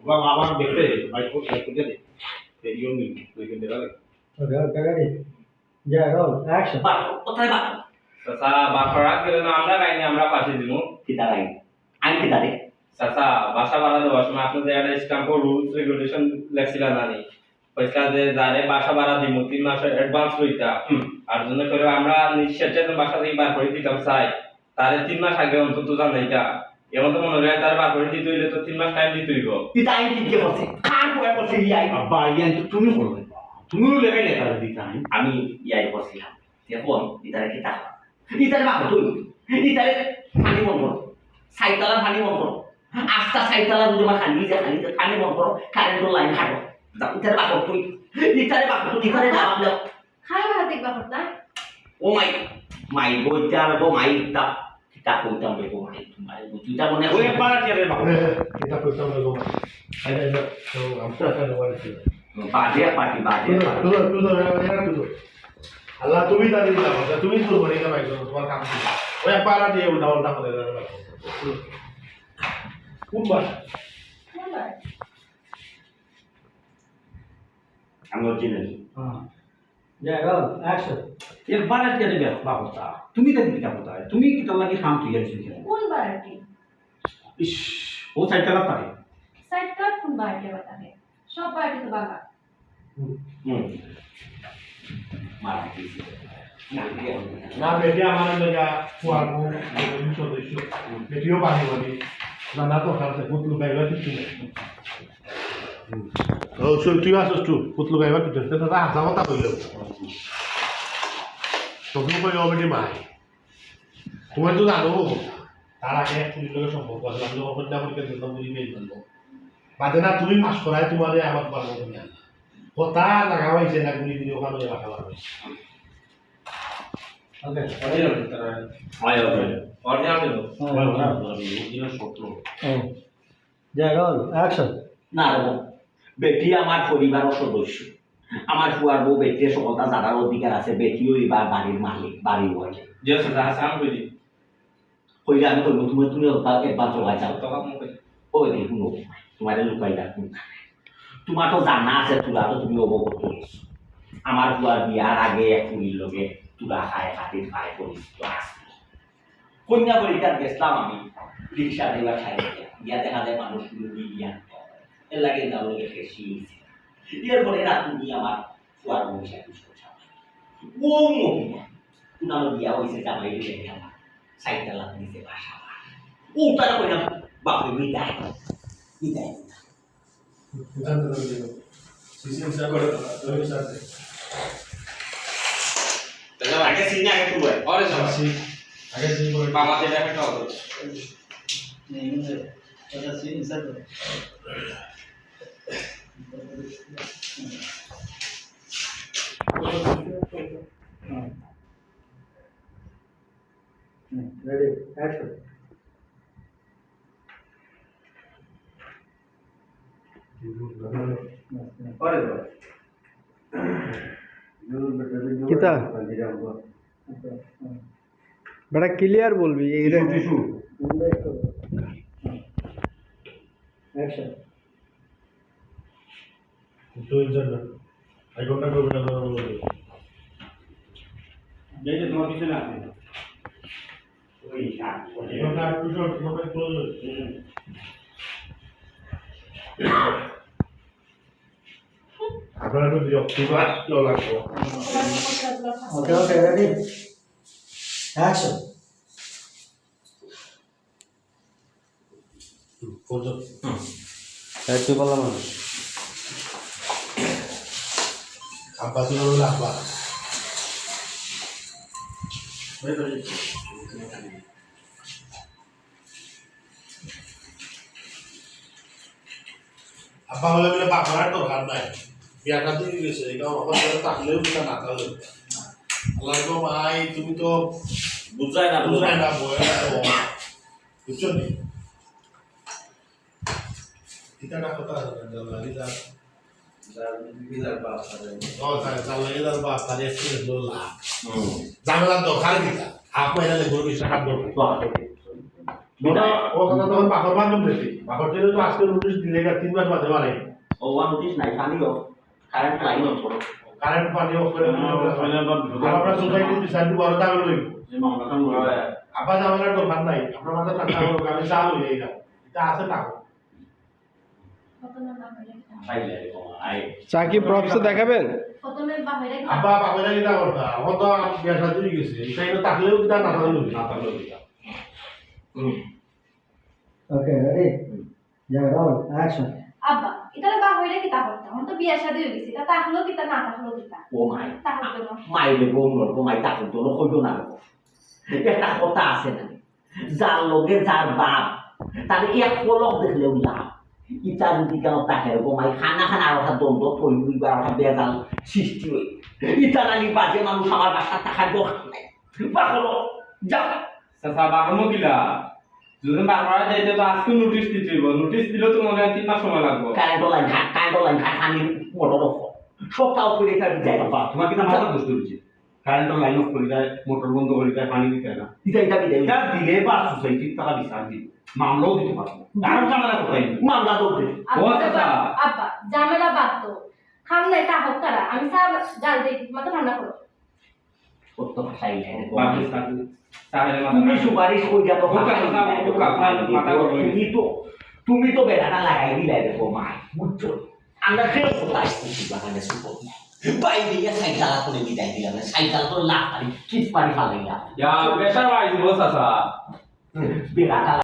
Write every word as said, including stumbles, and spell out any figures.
বাবা, আবার দেখতে, বাইক কোড, বাইক কোড দে। এই ইয়ে নেই, তুই কিন্তু বেরোলে। Okay, okay, ready. Yeah, roll, action. বাহ, কোথায় বাহ? চাচা, বাপর রাগ গেলে না, আমরা গাইনি, আমরা পাশে দিমু। কিতা গাই? আমি কিতা রে? চাচা, বাসা ভাড়া দেওয়ার সময় আপনি যে একটা স্ট্যাম্প ও রুলস রেগুলেশন লেখছিলেন না নি? কইছিলা যে যারে বাসা ভাড়া দিমু, তিন মাসের অ্যাডভান্স লইতা। হুম। আর জন্য করে আমরা নিঃস্বার্থে বাসা থেকে বার করে দিতাম চাই। তারে তিন মাস আগে অন্তত জানাইতা। এখন তো মনে হয় তার বার করে দিতে হইলে তো তিন মাস টাইম দিতে হইব। ইতা আইন কিতা করছে? কার বয়া করছে এই আইন? আব্বা, এই আইন তো তুমি করবে। তুমিও লেখাই লেখা দিতা আইন। আমি ইয়াই করছিলাম। এখন ইতারে কিতা কর? ইতারে বাপ তুই। ইতারে পানি বন্ধ কর। সাইতালা পানি বন্ধ কর। আস্তা সাইতালা যদি আমার খালি যে খালি পানি বন্ধ কর, কারেন্টর লাইন কাটো। যাও, ইতারে বাপ তুই। ইতারে বাপ তুই, ইতারে বাপ দাও। খাই ভাড়া দেখবা করতা? ও মাই, মাই বইতে আর গো মাই তা, কিতা কইতাম রে গো মাই, তোমারে বুঝিতা মনে ওই হয়। পাড়া কে রে বাবা? এটা কইতাম রে গো মাই। আরে, আরে, তো আমরা তো আর বাড়ি ছিল। বাজে পার্টি, বাজে তুলো, পার্টি। তুলো, তুলো, এরা, এরা তুলো। আল্লাহ, তুমি দাঁড়িয়ে যাও, আচ্ছা, তুমি তুলো, বলি না ভাই, তোমার কাম কি? ওই পাড়া দিয়ে উল্টা উল্টা করে দাঁড়াবে। কোন বার? কোন বার? আমি অরিজিনাল। হ্যাঁ। যা, এবার action। একবার আর কি আরে বাবা, বাবা, তা তুমি তো দিতে কোথায়? তুমি কি তোমার কি কাম তুই আছিস কেন? কোন বাড়িটি? ইস, ও সাইড চালাতে পারে। সাইড কার কোন বাড়িটি বাতাবে? সব বাড়িটি তো বাবা। হুম। মারা গেছে। না, বেটি আমার লগে ফুয়ার বউ, সদস্য। বেটিও পানি বলি। না, না, তো খারাপ, ভূত লুকাইবার কিছু নেই। ও, শোন, তুই আসছ, তুই পুতলু গাইবার পিছনে, তো দাদা হাসা কথা কইল। তখন কই, "ও বেটি মাই, তোমার তো জানো, তার আগে এক পুলিশ লোকের সম্পর্ক আছে, আমি যখন কন্যা পরীক্ষা দিতাম, পুলিশ মেয়ে জানবো। বাদে না, তুমি পাস করায় তোমারে আমার পারবো তুমি আর। কথা লাগাবাইছে না, গুলি দিলে ওখানে বাসা বাড়াবে।" ওকে, অরিজিনাল তারা। হয়, হয়। অরিজিনাল ছিল। হ্যাঁ, হ্যাঁ। অরিজিনাল সত্য। হুম। যা, রোল, অ্যাকশন। না রে বাবা, বেটি আমার পরিবারর সদস্য, আমার ফুয়ার বউ বেটিরে সকলতা জানার অধিকার আছে, বেটিও এবার বাড়ির মালিক, বাড়ির ওয়াইফ। জি স্যার, যা আছে আমি কই দিই। কইলে আমি কইব, তুমি, তুমি ওটা একবার জবাই যাও। তখন আমি কই। ওই দেখুন, তোমার লুকাই রাখুন। তোমার তো জানা আছে, তোরা তো তুমি অবগত হয়েছো। আমার ফুয়ার বিয়ার আগে এক ফুলির লগে তোরা খায়, খাতির খায়, পরিচিত আছে। কন্যা পরীক্ষাত গেছলাম আমি, রিক্সা ড্রাইভার সাহেব দিয়া। গিয়া দেখা যায় মানুষ গুলো বিয়ে আনতে হয়। এর লাগে যাওয়ার লগে শেষ হয়ে গেছে। এরপরে রাত তুমি আমার ফুয়ার বউ হিসাবে চলছে। ও মহিলা, উনারও বিয়া হয়েছে, জামাই হয়েছে আমার। সাইডটা লাভ দিছে বাসা। ও তারা কইলাম, "বাপরে, বিদায়, বিদায়।" আগে সিন আগে তুলবে। আরে যাও। সিন, আগে সিন করে। বাবা, এটা একটা অর্ডার। হুম, রেডি, অ্যাকশন। কিতা? বেটা, ক্লিয়ার বলবি, এই দেখ। টিস্যু। অ্যাকশন। দুইজন না। এই ঘটনা করবে না, না, না, না। এই যে তোমার পিছনে আছে। ওই, এই ঘটনা একটু short, তোমার close হয়েছে। হুম। আপনারা একটু বিরক্ত লাগবো। ওকে, ওকে, রেডি? অ্যাকশন। হুম, করো। হুম। এই তুই বললাম আমি। আব্বা, তুই বললে আব্বা। আব্বা বলে, বলে, "বাপর আর দরকার নাই। বিয়াটা তো হয়ে গেছে, এটা আমার ঘরে থাকলেও কিনা না থাকলেও।" আল্লাহ গো মাই, তুমি তো বুঝায় না, বুঝায় না, বয়স তো। বুঝছো নি? এটা একটা কথা আছে না, জাল্লাদি যার, যার, যার বাপ হারায়। ও, তাই, জাল্লাদি যার বাপ হারায়, একটু লোলা। হুম। ঝামেলার দরকার কিতা? আপনি এটা দেখুন, বিশ টাকা দরকার। ও কথা তখন বাপর বাপর বেশি। বাপর জন্য তো আজকে নোটিশ দিলে গা তিন মাস বাদে বাড়াই। ও ওয়ান নোটিশ নাই, পানি অফ, কারেন্ট লাইন অফ করো। কারেন্ট পানি অফ করে দিলে হুম, অফ করে। আর আমরা সোসাইটির বিচার দিব, আরো দাবি লইব। যে মামলা টামলা হয়। আবার ঝামেলার দরকার নাই, আমরা মাথা ঠান্ডা করবো, আমি চা লই যাই না। এটা আছে না। চা কি প্রপসে দেখাবেন? প্রথমে বাহিরে আব্বা, বাবা, এটা কিতা কথা? আমার তো আর বিয়া শাদী হয়ে গেছে। এটা, এটা থাকলেও কিতা, না থাকলেও কিতা? না থাকলেও কিতা? হুম। ওকে, রেডি? যা, রোল, অ্যাকশন। আব্বা, এটা বাহিরে কিতা করতাম? আমার তো বিয়া শাদী হয়ে গেছে। এটা থাকলেও কিতা, না থাকলেও কিতা? ও মাই। তাহলে তো না। মাই রে, বউ নর, ও মাই, তা করতো না, কইতো না রে। একটা কথা আছে না? যার লগে যার বাপ, তার এক পলক দেখলেও লাভ। ইটা যদি কেন তাকে রে, ও মাই, খানা খানা আর একটা দ্বন্দ্ব তৈরি হইবার একটা বেজাল সৃষ্টি হই। ইটা নালি বাজে মানুষ আমার বাসার থাকার দরকার নাই। বাকলো, যা। চাচা, বাকলো কিলা? যদি বার করা যায়, তো আজকে নোটিশ দিতে হইব। নোটিশ দিলে তো মনে হয় তিন মাস সময় লাগবে। Current line cut, current line cut, আমি মোটর অফ। সপ্তাহ করে কাটি যায়। বাবা, তোমার কিতা মাথা নষ্ট হচ্ছে? কারেন্ট লাইন অফ করে যায়, মোটর বন্ধ করে যায়, পানি দিতে হয় না। ইটা, ইটা, ইটা, ইটা। ইটা দিলে বা সোসাইটির তারা বিচার দিবে, মামলাও দিতে পারবে। তার ঝামেলা কোথায়? মামলা তো উঠবে। ও আব্বা, চাচা। আব্বা, ঝামেলা বাদ তো। খাম নাই, তা হোক তারা। আমি চা জাল দিই, মাথা ঠান্ডা করো। কত ভাষাই নাই রে। বাপ রে, চা, চা খাইলে মাথা তুমি ঠান্ডা। সুপারিশ কইরা তো ও চাচা, ভাষাই চা, নাই রে, ও চাচা, ভাষাই নাই। মাথা গরম হয়ে তুমি গেছে। তো, তুমি তো বেড়াটা লাগাই দিলাই রে, গো মা, বুঝছো? আমরা ফের কোথায় খুশি বাগানে সুখ নাই। বাইরে গিয়ে সাইকেল করে বিদায় দিলাম না, সাইকেল তো লাফ মারি, কিপ মারি ফালাইলাম। ইয়া, প্রেশার বাড়াই দিব, চাচা। হুম, বেড়াটা